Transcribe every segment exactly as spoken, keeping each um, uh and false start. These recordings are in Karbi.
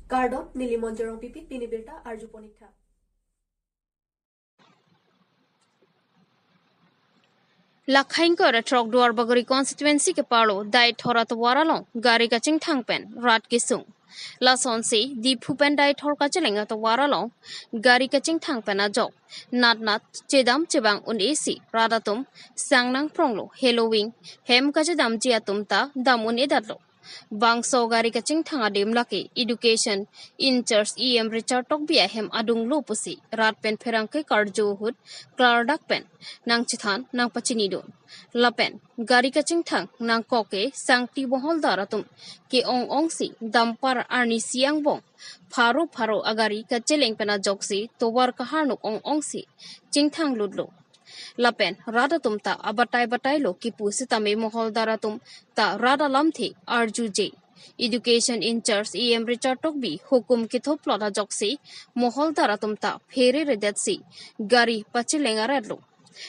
Kardom, neli Monjorong Pipit, pini birta arju ponik tha. Lakhaingkor atrok Duarbagori constituency keparlo Deithor atovar along gari kachingthang pen rat kesung. Lasonsi Diphu pen Deithor kacheleng atovar along gari kachingthang pen ajok natnat chedam chevang un-e si rat atum sang nangpronglo, heloving hem kachedamji atum ta dam un-edetlo. Bangso gari kachingthang adim lake Education in-charge E M Richard Tokbi ahem adunglo pusi rat pen pherangke karju ahut klardak pen nangchethan nangpachinidun. Lapen gari kachingthang nangkok ke sangti moholdar atum ke-ong-ongsi dampar arnisi angbong pharo pharo agari kacheleng pen ajoksi tovar kaharnuk ong-ongsi chingthanglutlo. Lapen rat atum ta abatai batailo kipu sitame moholdar atum ta rat alamthe arjuje. Education in-charge E M Richard Tokbi hukum kethoplot ajoksi moholdar atum ta phereredetsi gari pacheleng aretlo.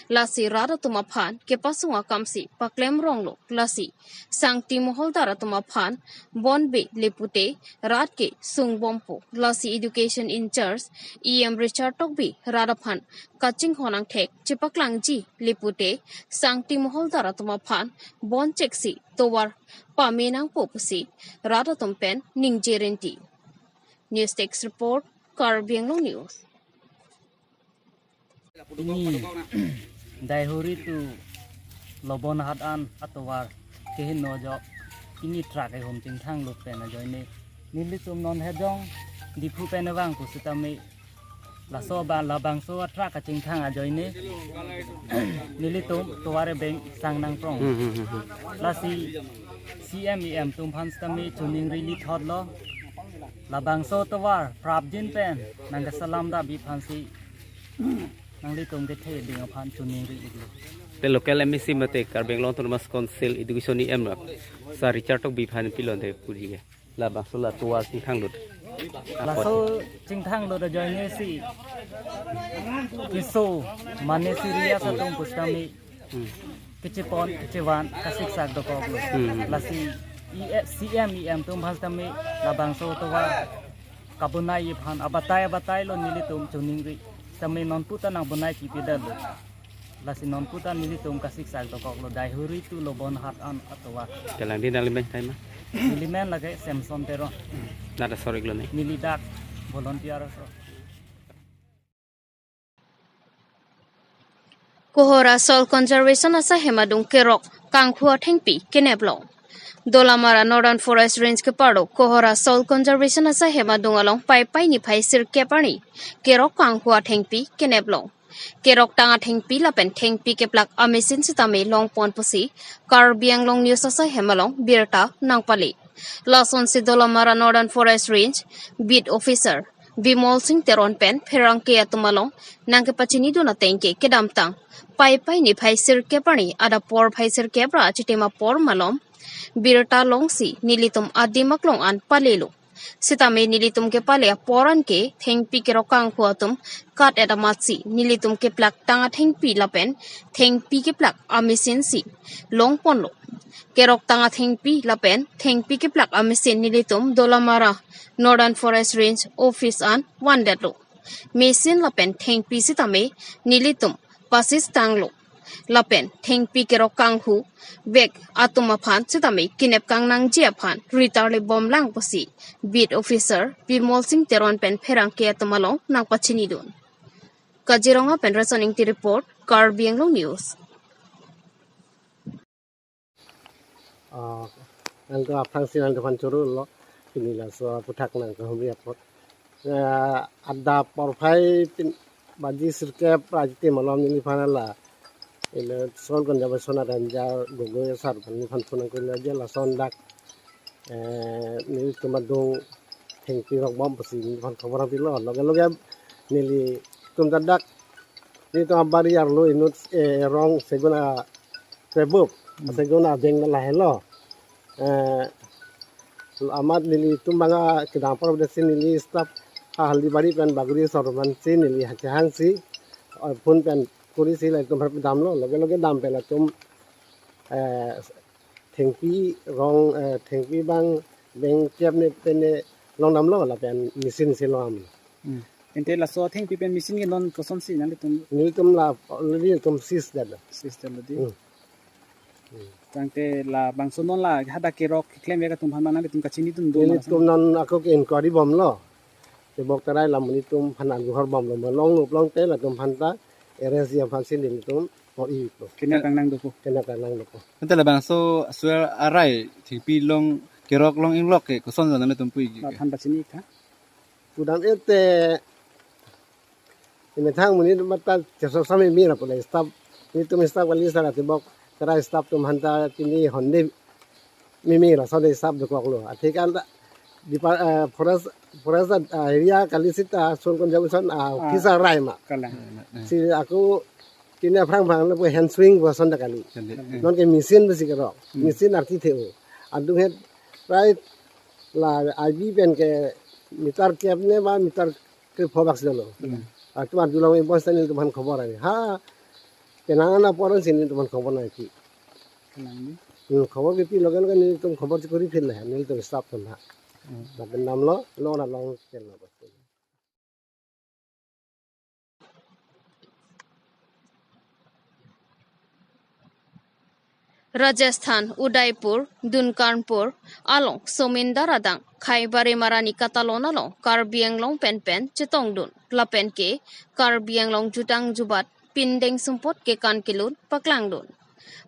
Lasi rat atum aphan kepasung akamsi paklemronglo. Lasi sangti moholdar atum aphan bonbe lepute rat kesungbompo. Lasi Education in-charge E M Richard Tokbi rat aphan kachinghon angthek chepaklangji lepute sangti moholdar atum aphan boncheksi tovar pame nangpo pusi rat atum pen ningje renti. News Desk Report, Karbi Anglong News. Ini Daihuri to Lobonhat an atovar kehingno ajok ini truck ahum chingthanglut pen ajoine nelitum non hejong Diphu pen vang pusitame laso ba labangso atruck kachingthang ajoine nelitum tovar ebeng sang nangprong. Hmm, hmm, hmm, hmm. Lasi C M E M atum aphan sitame choningri lithotlo. Labangso tovar prapjin pen nangkesalam dabi aphansi nanglitum kethe ding aphan choningri-iklo. Te local M A C mate Karbi Anglong Autonomous Council Education E M lo. Sir Richard Tokbi aphan pilonte puji ke. Labangso la tovar chingthanglut. Laso chingthanglut ajoine si keso mane serious atum pusitame Hmm. kechepon kechevan kasiksak dokoklo. Hmm. Lasi E F, C M E M atum aphan sitame labangso tovar kabonai aphan abatai abatailo nelitum choningri. Sitame nonputa nangbonai kipidetlo. Lasi nonputa nelitum kasiksak dokoklo Daihuri to Lobonhat an atovar. Kelang di nangli men kaima? Neli men lake Samson Teron. Nat asor-iklo ne? Neli dak volunteer asor. Kohora Soil Conservation asaihem adung kerok kanghu athengpi kenep long. Dolamara Northern Forest Range keparlo Kohora Soil Conservation asaihem adung along Paipai niphai sirkep arni kerok kanghu athengpi kenep long. Kerok tang athengpi lapen thengpi keplak amachine sitame longpon pusi Karbi Anglong News asaihem along birta nangpale. Lasonsi Dolamara Northern Forest Range Beat Officer Bimol Singh Teron pen pherangke atum along nangkepachinidun ateng ke kedamtang Paipai niphai sirkep arni adap porphai sirkep ra achitim apor malom birta longsi nelitum adim aklong an palelo. Sitame nelitum kepale apor an ke thengpi kerok kanghu atum kat-et amatsi nelitum keplak tang athengpi lapen thengpi keplak amachine si longponlo. Kerok tang athengpi lapen thengpi keplak amachine nelitum Dolamara Northern Forest Range Office an vandetlo. Machine lapen thengpi sitame nelitum pasis tanglo. Lapen thengpi kerok kanghu vek atum aphan sitame kenep kangnangji aphan ritarli bomlang pusi Beat Officer Bimol Singh Teron pen pherangke atum along nangpachinidun. Kaziranga pen Rason Ingti report, Karbi Anglong News. Ah, nangtum aphrangsi nangtumphan choro lo, pini laso aputhak nangkahumri apot. Ah, adap porphai pin baji sirkep ra achitim malom neliphan la. Ilo Soil Conservation Ranger Gogoi sir neliphan phone nangkelo je lason dak. Eh, nelitum adung thengpi rokbom pusi neliphan khobor nangpilo. Loge loge nelitum ta dak nelitum abari arlo inut, eh, rong segun a prebup, Hmm. segun abeng lahelo. Eh, amat nelitum bang a kedam apor desi neli staff ha Haldibari pen Bagori sorman si neli hakehang si, eh, phone pen kuri si latum har damlo, loge loge dam pen latum, eh, thengpi rong, eh, thengpi bang beng kep ne pen ne Longdamlo lapen machine si longdamlo. Hmm. Ante laso athengpi pen machine ke non kosonsi nanglitum? Nelitum la already nelitum seize detlo. Seize detlo dei. Hmm. Tangte labangso non la hadak kerok keklem ya atum aphan ma nanglitum kachinidun do ma? Nelitum non ako ke inquiry bomlo. Tebok terai la monit atum aphan aguhor bomlo, ma longlo pulote latum aphanta arrest ji aphansi nelitum pori po. Kena kangnang dopo. Kena kangnang dopo. Ante labangso soil arai thengpi along kerok long inglok ke koson jana nelitum puji ke? Laphan pachini tha. Pudam ete, imethang monit mata chesok sami mira pula staff, nelitum staff kali sara tebok terai staff atum aphanta chini honde mimi la sonde staff dokoklo. Atheke anta dipar-, eh, forest, forest, eh, area kali seta Sun Conservation, ah, ah, officer rai ma. Kalang. Si ako chini aphrang aphrang lapu hand swing pu asonta kali. Kali. Non ke machine pusi kerok. Hmm. Machine arti the-o. Adung het right la I B pen ke meter kep ne ba meter krepho bak si dolo. Hmm. Atum arjulong ipo seta nelitum aphan khobor ai. Ha, penang ana poron si nelitum aphan khobor nangji. Kalang dei. Hmm, khobor kepi loge loge nelitum khobor chikori phil le, nelitum staff atum ha. Hmm. Lapen damlo, long na long kel na. Rajasthan, Udaipur, Dunkanpur along Somindar adang Khaibarim arni katalon along Karbi Anglong pen pen chetongdun lapen ke Karbi Anglong jutang jubat pindeng sumpot kekan kelun paklangdun.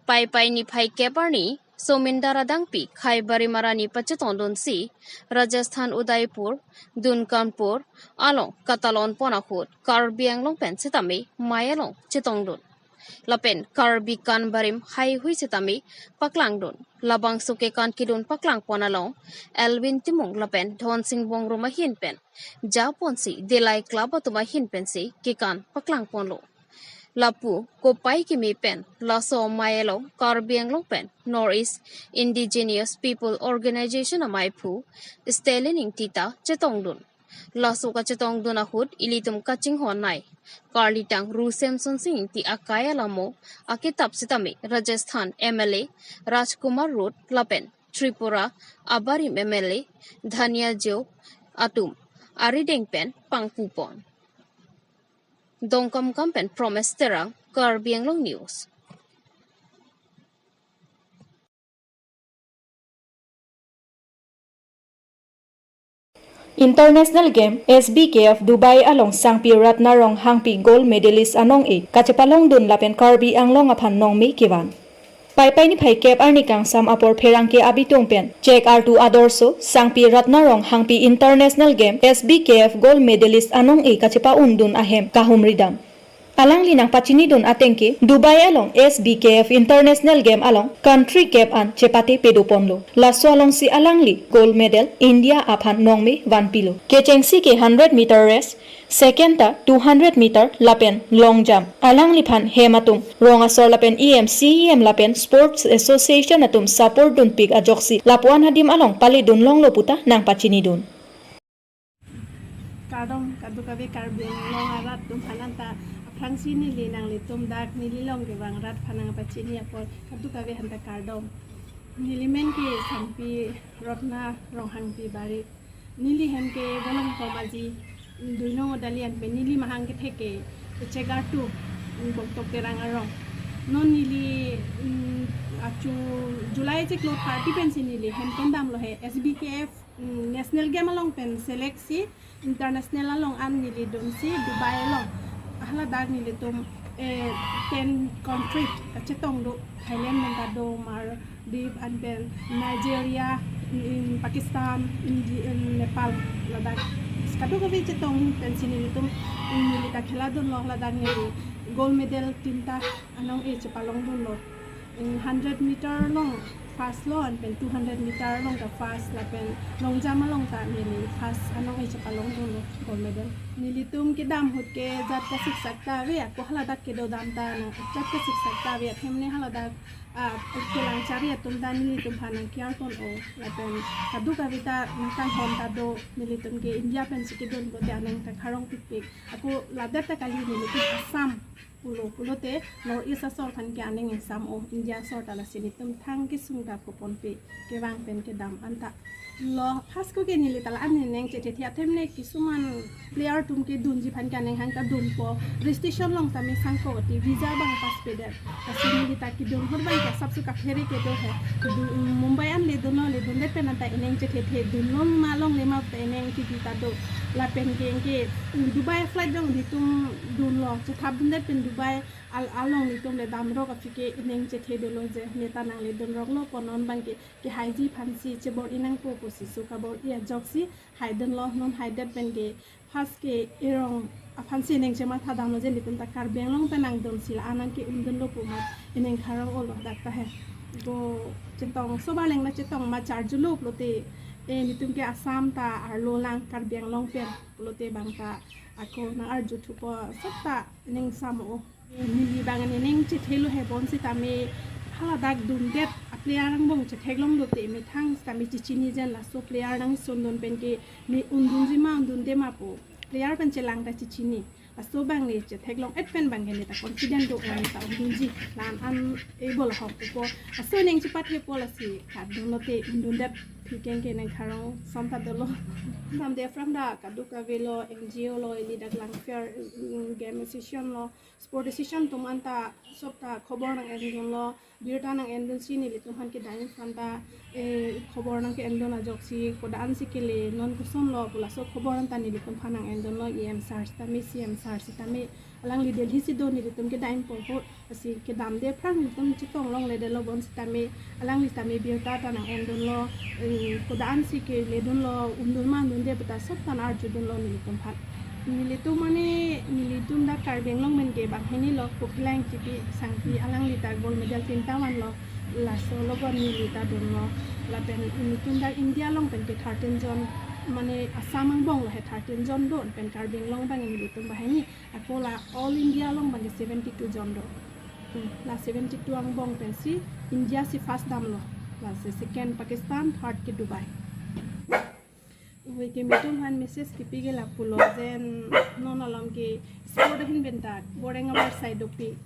Paipai niphai kep arni Somindar adangpi Khaibarim arni pachetongdunsi Rajasthan, Udaipur, Dunkanpur along katalon pon ahut Karbi Anglong pen setame mei along chetongdun. Lapen Karbi kan barim haihui setame paklangdun. Labangso kekan kelun paklangpon along Elwin Timung lapen Dhonsing Wongrung ahin pen japonsi Delai Club atum ahin pensi kekan paklangponlo. Lapu kopai kimi pen laso mei along Karbi Anglong pen North East Indigenous People Organization amaiphu Stalin Ingti ta chetongdun. Laso kachetongdun ahut ilitum kachinghon nei. Karlitang Ru Semsonsing Ingti akai alamo akitap setame Rajasthan M L A Rajkumar Rut lapen Tripura abarim M L A Dhania Jio atum arideng pen pangpupon. Dongkamukam pen Promise Terang, Karbi Anglong News. International Game S B K F Dubai along Sangpi Ratna Ronghangpi gold medalist anong-e kachepalongdun lapen Karbi Anglong aphan nongme kevan. Paipai niphai kep arni kangsam apor pherangke abitung pen Chek Artu Adorso, Sangpi Ratna Ronghangpi International Game S B K F gold medalist anong-e kachepa-undun ahem kahumridam. Alangli nangpachinidun ateng ke Dubai along S B K F International Game along country kep an chepate pedoponlo. Laso alongsi alangli gold medal India aphan nongme vanpilo. Kechengsi ke hundred meter race, second ta two hundred meter lapen long jump. Alangliphan hem atum, rong asor lapen E M, C E M lapen Sports Association atum support dunpik ajoksi lapuan adim along paledun longlo puta nangpachinidun. Kardom, kadokave Karbi Anglong arat atum aphan anta aphrangsi neli nanglitum dak neli along kevang rat aphan nangpachini apot kadokave aphan ta kardom. Neli men ke Sangpi Ratna Ronghangpi Bari. Neli hem ke Bolong Komaji, Duinong Odali an pen neli mahang kethe ke Chek Artu, mm, Boktok Terang arong. Non neli, mm, achu July chiklo thirty pensi neli hem kendamlo he S B K F, mm, National Game along pen select si international along an neli dunsi Dubai along. Haladak nelitum, eh, ten country kachetong do, Thailand pen ta do, Maldives an pen Nigeria, in Pakistan, Indi-, in Nepal, ladak. Kadokave chetong pensi nelitum, in neli ta khela dunlo, ladak neli gold medal tinta anong-e chepalongdunlo. In hundred meter along first lo, an pen two hundred meter along ta first, lapen long jump along ta neli first anong-e chepalongdunlo gold medal. Nelitum kedam ahut ke jat kasiksak ta ave, ako haladak kedodam ta nang jat kasiksak ta ave, athemne haladak, ah, kelang Kachari atum ta nelitum aphan nang care pon-o, lapen kadokave ta nangkanghon ta do, nelitum ke India pensi kedun pulote aning ta kharong pikpik. Ako ladak ta kali, nelitum Assam pulo pulote North East asor aphan ke aning ingsam-o, India asor ta. Lasi nelitum thang kesung ta koponpe, kevang pen kedam anta lo. First ko ke neli ta la-an aning chethethe athema ne kisuman player atum kedunji aphan ke aning hang ta dunpo. Registration along tame sangko ti visa abang pass pedet. Lasi neli ta kedun ahut abang ke asapso kaphere kedo he. Kedo, Mumbai an ledunlo, ledundet pen anta aning chethethe, dunlong ma longle ma ta aning titi ta do. Lapen ke, ke Dubai flight along nelitum dunlo, chethap dundet pen Dubai al-, along nelitum le damrok aphi ke aning chethe dolo je, ne ta nang ledunroklo, po non abang ke kehaiji aphansi chebor-i nangpo pusi so kabor-i ajoksi haidunlo. Non haidet pen ke first ke erong aphansi aning chematha damlo je, nelitum ta Karbi Anglong pen nangdunsi la-an an ke undunlo pu amat aning kharong-olo dak ta he. Ko chetong, soba leng na chetong ma charjulo pulote, e, nelitum ke Assam ta arlo lang, Karbi Anglong pen pulote bang ta ako nang arjuthupo, sop ta aning sam-o. Neli abang aning chethelo he, bonsitame haladak dundet a player angbong chetheklong dote methang sitame chechini jen, laso player nangsun dun pen ke ne undunji ma undunde ma pu player pen chelang ta chechini. Laso abang ne chetheklong-et pen abang ke ne ta confident do, ne ta undunji, la-an an able ahok pu. Laso aning chepathepo, lasi kadun lote undundet aphi keng ke aning kharong som ta dolo. Damde aphrang ta kadokave lo, N G O lo, ili dak Langpher, mm, Game Association lo, Sport Association atum anta sop ta khobor nang-endunlo, birta nang-endunsi nelitum aphan kedam aphan ta, eh, khobor nang ke-endun ajoksi koda ansi kele, non kosonlo pu laso khobor anta nelitum aphan nang-endunlo, E M sir sitame, C M sir sitame, alangli Delhi si do, nelitum kedampo ahut. Lasi kedamde aphrang nelitum chetong longledetlo, bonsitame alangli tame birta ta nang-endunlo, eh, koda ansi keledunlo, undun ma undunde pu ta sop ta nang-arjudunlo nelitum aphan. Nelitum mane, nelitum dak Karbi Anglong pen ke banghini lo, Kokila Engtipi Sangpi, alangli ta gold medal tinta vanlo, laso logot neli ta dunlo. Lapen nelitum dak India along pen ke thirteen jon, mane Assam angbong lo he thirteen jon do, pen Karbi Anglong abang nelitum banghini. Ako la all India along abang ke seventy-two jon do. Hmm, la seventy-two angbong pensi India si first damlo. Lasi second Pakistan, third ke Dubai. Ove ke nelitum aphan message kepi ke lapulo, jen non along ke sport ahin pen ta kereng avarsai dopik.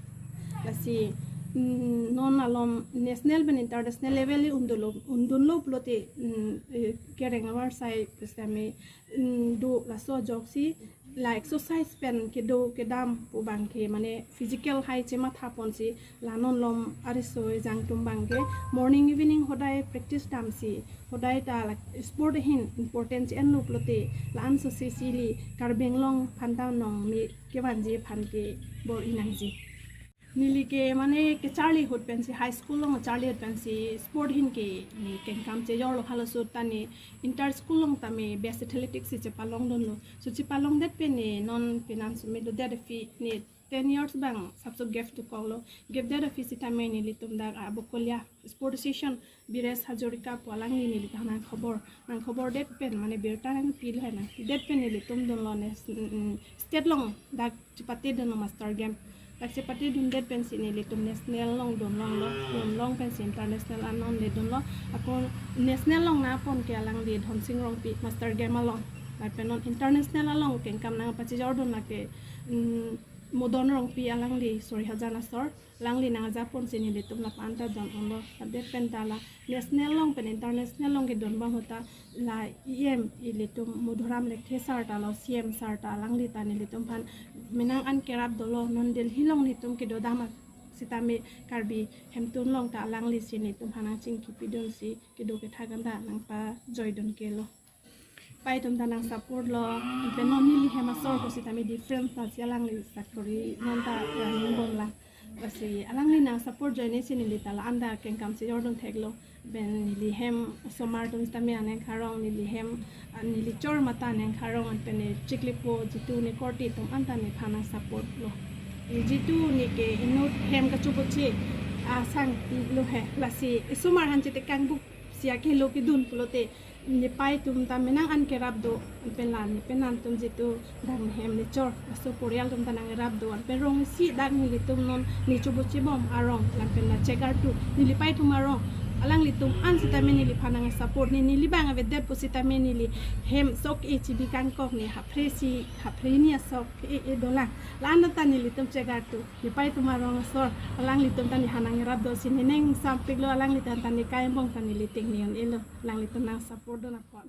Lasi, mm, non along national pen international level le undunlo, undunlo pulote, mm, eh, kereng avarsai pusitame, mm, do, laso ajoksi la exercise pen kedo kedam pu abang ke mane physical hai chematha ponsi la non along ariso ejang atum abang ke morning evening hodai practice damsi, hodai ta la sport ahin important che-enlo pulote la-an so si ili Karbi Anglong aphan ta nong me kevanji aphan ke bor-i nangji. Neli ke mane kecharli ahut pensi, high school along charli ahut pensi sport ahin ke ne kengkam chejorlo, halaso ta ne inter school along tame best athletics si chepalongdunlo. So chepalongdet pen ne non penang sumi dodet aphi ne ten years abang asapso gap dokoklo. Gap det aphi sitame nelitum dak a Bokolia Sport Association, Bires Hazarika pu alangli neli ta nang khobor, nang khobor det pen mane birta nangpilo he, nangpidet pen nelitum dunlo ne, mm, mm, state along dak chepatedunlo Master Game. Dak chepatedundet pensi nelitum national along dunlonglo, dunlong pensi international an non ledunlo. Ako national along nangpon ke alangli Dhonsing Rongpi Master Game along. Lapen non international along kengkam nangpachejordun lake, mm, Modon Rongpi alangli Sorihajan asor, alangli nangjaponsi nelitum lapu-an ta dun-unlo. Ladet pen ta la national along pen international along kedun abang ahut ta la E M ilitum Madhuram Lekthe sir ta lo, C M sir ta, alangli ta nelitum aphan menang an kerap dolo, non Delhi along nelitum kedodam sitame Karbi Hemtun along ta alangli si nelitum aphan nangchingkipidunsi kedo kethak an ta nangpajoidun kelo. Pai atum ta nang support lo, pen non neli hem asor ko sitame difference ta si alangli sakori non ta running bomlang. Lasi alangli nang support ajoine si neli ta la-an ta kengkam chejordun theklo. Pen neli hem asomar atum sitame aning kharong, neli hem, ah, neli chor mata aning kharong, pen ne chiklipo Jitu ne korte atum an ta nephan nang support lo. Jitu ne ke inut hem kachokoche asangpi lo he. Lasi esomar aphan chetekang buk sia kelo kedun pulote Nepei atum ta menang an kerap do, anpen la nepenan atum jitu dang hem nechor, laso porial atum ta nang kerap do, anpen rong isi dak nelitum non nechobo chebom arong, lapen la chegar tu nelipei atum arong, alanglitum an sitame neliphan nang support, ne neli bang avedet pusitame neli hem sok e chibi kangkok, ne haphre si haphre ni asok e e dolang. La-an ta nelitum chegar tu nepei atum arong asor, alanglitum ta nephan nang kerap do si nening sampik lo, alanglitum ta nekai angbong ta neli ting neon elo, alanglitum nang support do napon.